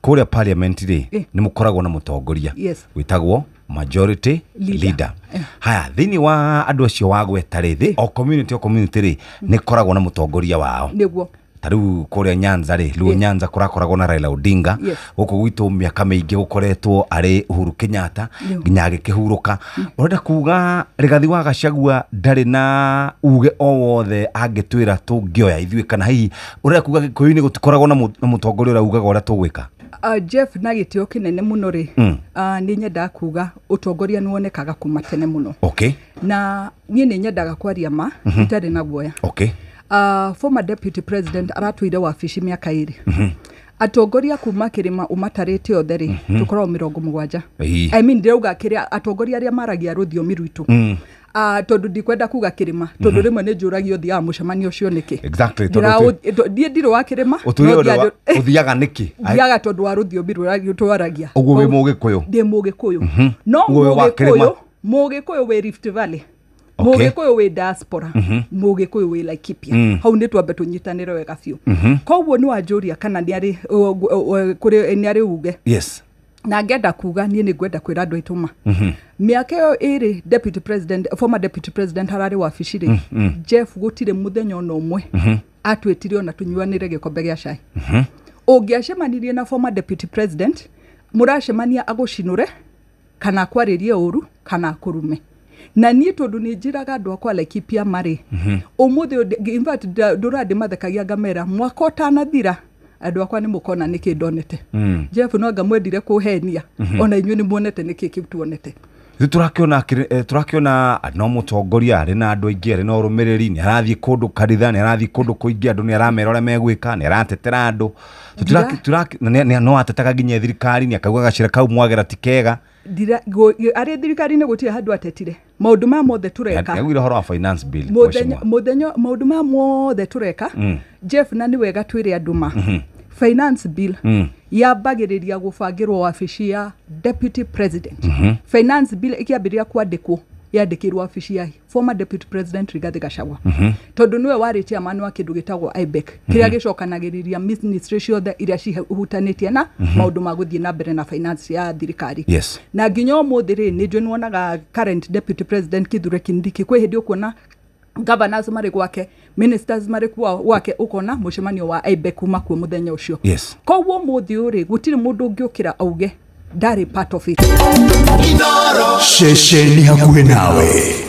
Kũrĩa parliament rĩ, nĩ mũkoragwo na mũtongoria wĩtagwo majority leader. Leader. Haya, thĩinĩ wa andũ acio wagweta rĩ, o community, o community rĩ, nĩ koragwo na mũtongoria wao. Ta rĩu kũrĩa Nyanza rĩ, Luo Nyanza, kũrakoragwo na Raila Odinga. Gũkũ gwitũ mĩaka mĩingĩ gũkoretwo arĩ Uhuru Kenyatta nginya agĩkĩhurũka. Ũrenda kuga Rigathi wa Gachagua ndarĩ na uge o wothe angĩtwĩra tũngĩoya ithuĩ, kana hihi ũrenda kuga Gĩkũyũ-inĩ gũtikoragwo na mũtongoria ũrĩa ugaga ũrĩa tũgwĩka? Jeff, na gĩtĩo kĩnene mũno rĩ, nĩ nyendaga kuga ũtongoria nĩ wonekaga kuma tene mũno. Na niĩ nĩ nyendaga kwaria ma itarĩ na guoya. Former deputy president aratũire wabici mĩaka 2. Atongoria kuma kĩrĩma ũmatarĩte othe rĩ, tũkoragwo 70. I mean, ndĩrauga kĩrĩa atongoria arĩa maragia rũthiomi rwitũ. Tondũ ndikwenda kuga kĩrĩma, tondũ rĩmwe nĩ njũragio thiaga mũcemanio ũcio nĩkĩ. Tondũ Niĩ ndirĩ wa kĩrĩma, ũtũire no ũndũ thiaga- ũthiaga nĩkĩ? Thiaga tondũ wa rũthiomi rũrĩa twaragia. Ũguo wĩ Mũgĩkũyũ? Ndĩ Mũgĩkũyũ, no Ũguo wĩ wa kĩrĩma? Mũgĩkũyũ wĩ Rift Valley, Mũgĩkũyũ wĩ diaspora, Mũgĩkũyũ wĩ Laikipia. Hau nĩ twambe tũnyitanĩre wega biũ. Koguo nĩ wanjũria kana nĩ arĩ kũrĩ nĩ arĩ uge. Na ngenda kuga niĩ nĩ ngwenda kwĩra andũ aitũ ma mĩaka ĩyo 2 deputy president, former deputy president hararĩ wabici rĩ, Jeff, gũtirĩ mũthenya ona ũmwe atwĩtire ona tũnyuanĩre gĩkombe gĩa cai. Ũngĩacemanirie na former deputy president, mũracemania agũcinũre kana akwarĩrie ũru kana akũrume. Na niĩ tondũ nĩ njĩraga andũ akwa Laikipia marĩ ũmũthĩ ũyũ, in fact ndũra ndĩmathekagia ngamera mwaka ũtanathira andũ akwa nĩ mũkona nĩkĩ ndonete. Jeff, no anga mwendire kũhenia, ona inyuĩ nĩ muonete nĩkĩ kĩu tuonete. Rĩu tũrakĩona tũrakĩona no mũtongoria arĩ na andũ aingĩ, arĩ na ũrũmĩrĩri, nĩ arathiĩ kũndũ kanitha, nĩ arathiĩ kũndũ kũingĩ, andũ nĩ aramera ũrĩa megwĩka, nĩ aratetera andũ. Na no atetaga nginya thirikari, nĩ akauga gacĩra kau mwagera ti kega. Arĩ thirikari-inĩ gũtirĩ handũ atetire maũndũ maya mothe tũreka. Nĩaugire ũhoro wa finance bill, Mũthenya mheshimiwa. Mũthenya maũndũ maya mothe tũreka, Jeff, na nĩ wega twĩre andũ ma finance bill yambagĩrĩria gũbangĩrwo wabici ya deputy president. Finance bill ĩkĩambĩrĩria kwandĩkwo, yandĩkĩirwo wabici ya former deputy president Rigathi Gachagua, tondũ nĩwe warĩ chairman wa kĩndũ gĩtagwo IBEC, kĩrĩa gĩcokanagĩrĩria ministry ciothe iria cihutanĩtie na maũndũ ma gũthiĩ na mbere na finance ya thirikari. Na nginya ũmũthĩ rĩ, nĩ njũĩ nĩwonaga current deputy president Kithure Kindiki, kwĩ hĩndĩ ũkuona governors marĩ gwake, ministers marĩ gwake, ũkona mũcemanio wa IBEC kuma kuo mũthenya ũcio. Koguo ũmũthĩ ũyũ rĩ, gũtirĩ mũndũ ũngĩũkĩra auge ndarĩ part of it. Ceceni hakuhĩ nawe.